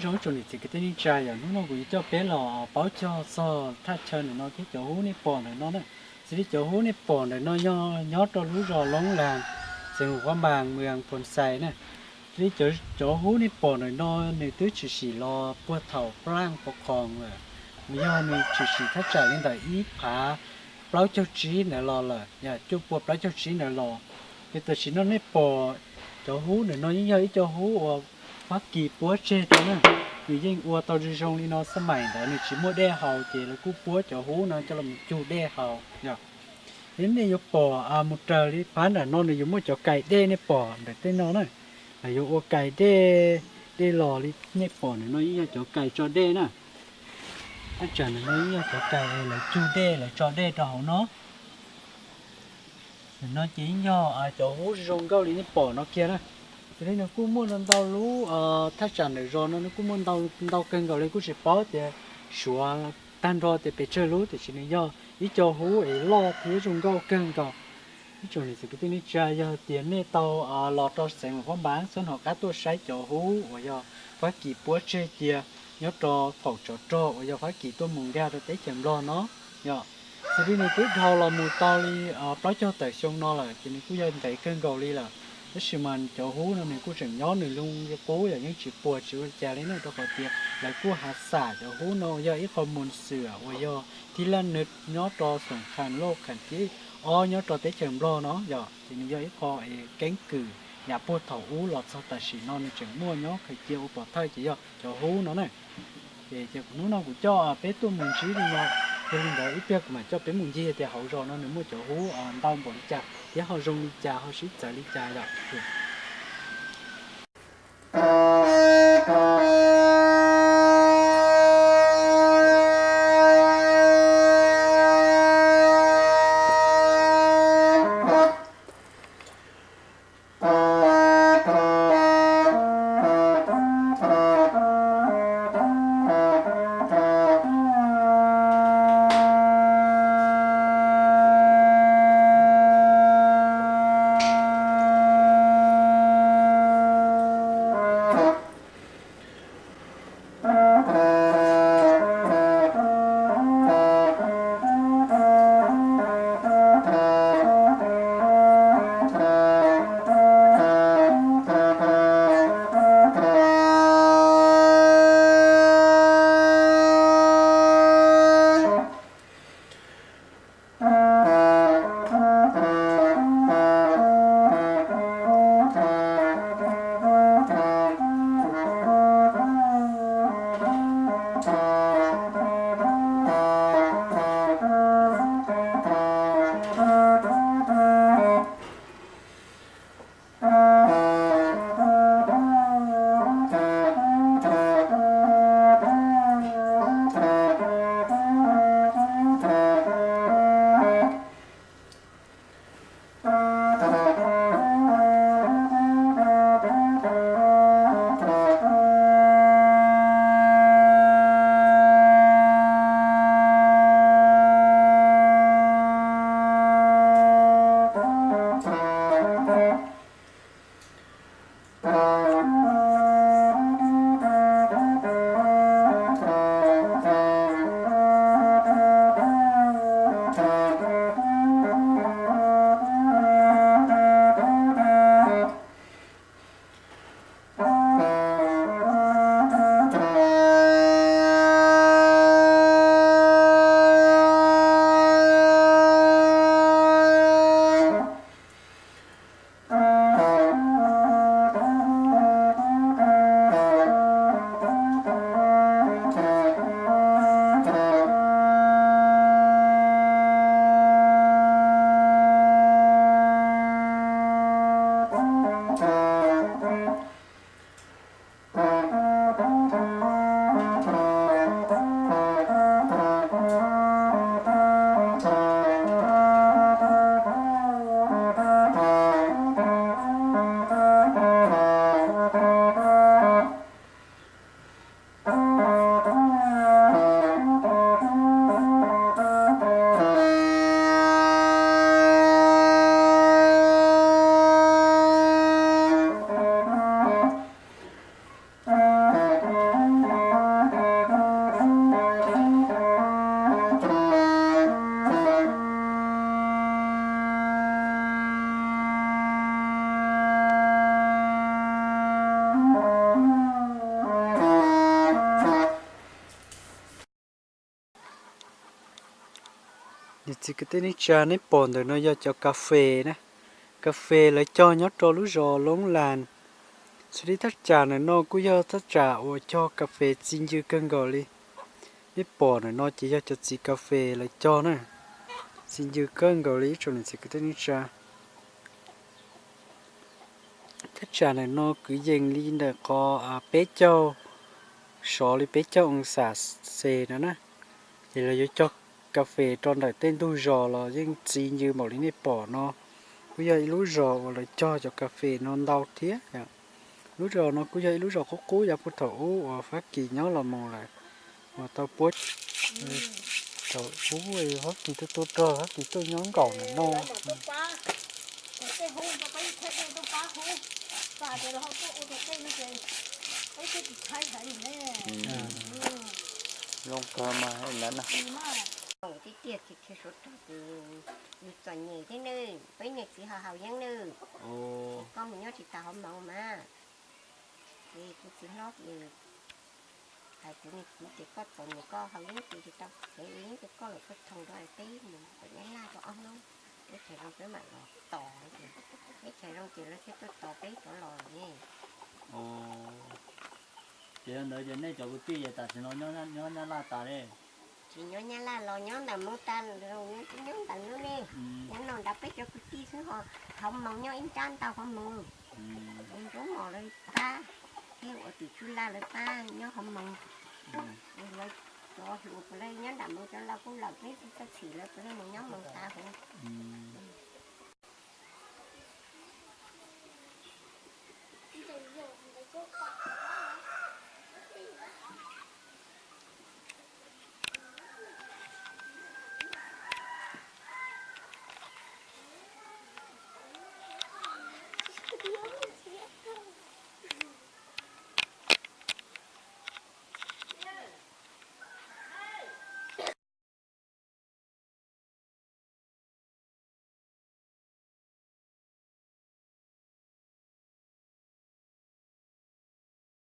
Ib tsoom niam txiv kwv tij neej tsa, yog hnub no kuv yuav coj peb los paub cog txog thaj chaw ntawm no thiab cov hub nej pom ntawm no na. Xws li cov hub nej pom ntawm no yog nyob rau lub zos Loob Las, xeev Luam Phab Npas, moos Phoo Xais na. Xws li cov hub nej pom ntawm no nws twb tshwm sim los puag thaum plaaj pov khoom lawm, mas yog nws tshwm sim thaj tsam li ntawm ib phav plaub caug tsib ntawd los lawm, yog cuaj pua plaub caug tsib ntawd los. Ces tam sim no nej pom cov hub ntawm no yeej yog ib co hub uas Fab Kis puab tseg rau na. Nws yeej ua tau zoo zoo li no, xab maim ntawd nws tsis muaj dej haus ces lawv kuj puab cov hub no coj los cug dej haus yom. Ces nej yuav pom mus raws li phab nram no nws yuav muaj cov kais dej nej pom ntawm tej no na. Lawv yuav ua kais dej, dej los li nej pom ntawm no yeej yog cov kais tso dej na. Thaj tsam ntawm no yeej yog cov kais lawv cug dej lawv tso dej rau hauv no. Ntawm no ces yeej yog cov hub zoo nkauj li nej pom no kiag na. Ces li nws kuj muaj ntau lub, thaj tsam ntawm zos no nws kuj muaj ntau kawg nkaus li, kuj tsis paub tias suav tag nrho tias pes tsawg lub, tiam sis nws yog ib co hub es loj thiab zoo nkauj kawg nkaus. Ib tsoom niam txiv kwv tij neej tsa, yog tias nej tau los rau xeev Luam Phab Npas xob hnov qab tuaj saib cov hub uas yog Fab Kis puab tseg cia nyob rau phaum tsov rog uas yog Fab Kis tuaj mus nkag rau teb chaws Nplog no yom. Xws li nws twb dhau los mus tau li plaub caug tawm xyoo no lawm ces nws kuj yog ntev kawg nkaus li lawm. Tab sis mas cov hub no nws kuj tseem nyob nws lub qub yom, yeej tsis puas tsis ua li cas li na, rau qhov tias lawv kuj hav xam cov hub no yog ib qho mus xwm uas yog thib laj nws nyob rau xoom kham loj kham thib ob nyob rau teb chaws Nplog no yom. Ces nws yog ib qho keeb kwm yav puag thaum ub los txog tam sim no nws tseem muaj nyob khaws cia ua pov thawj ces yog cov hub no na. Ces hnub no kuv coj peb tuaj mus ntsib li no, yog li ntawd ib pliag kuv mam coj peb mus ncig tias hauv zos no nws muaj cov hub ntau npaum li cas thiab ho zoo li cas ho sib txawv li cas yom. Txiv kwv tij neej tsa, neb pom ntawm no yog cov kas fes na. Kas fes lawv cog nyob rau lub zos Loob Las. Xws li thaj tsam ntawm no kuj yog thaj tsam uas cog kas fes txi ncw kawg nkaus li. Neb pom ntawm no ces yog cov txiv kas fes lawv cog na. Txi ncw kawg nkaus li ib tsoom niam txiv kwv tij neej tsa. Thaj tsam ntawm no kwv yees li ntawm qhov peb caug, sov li peb caug oo xam xes no na. Ces lawv yuav cog kas fes rau ntawm tej ntug zos los yeej txi ncw npaum li nej pom no. Kuj yog ib lub zos uas lawv cog cov kas fes no ntau thiab. Lub zos no kuj yog ib lub zos qub qub yav puag thaum ub uas Fab Kis nyob los mus lawm, uas tau puab thaum ub Fab Kis tuaj tuaj rog, Fab Kis tuaj nyob nkaum ntawm no. Zoo kawg mas lawm na. Tiag tiag ces suav rog ces yus txom nyem thiab nawb, peb niag txiv ho haus yeeb nawb. Koj mus nyob tsis tau hauv moos mas. Ces kuv txiv hlob ces hais kuv niag txiv tias koj txom nyem koj haus yeeb ces tsis tau txev yeeb rau koj lawm, koj thoo rau peb mus tom Nyab Laj rau ob hnub, teb chaws zoo peb mam los tos. Teb chaws zoo ces lawv thiaj tuaj tos peb rov los ne. Ces yog ntawd ces nej cov kwv tij ces tam sim no nyob Nyab Laj tas li? Tsis nyob Nyab Laj los nyob nram Moos tas, nyob nram no ne. Nyob no nrad peb cov kwv tij xwb ho hauv moos nyob ib nrab ntau hauv moos. Ntsuab mos lawv pab, thiab ua tim tsuj laj lawv pab nyob hauv moos. Lawv cov hluas puav leej nyob nram moos, cov laus kuj lawm, peb txoj txhim lawv puav leej mus nyob moos tas huv.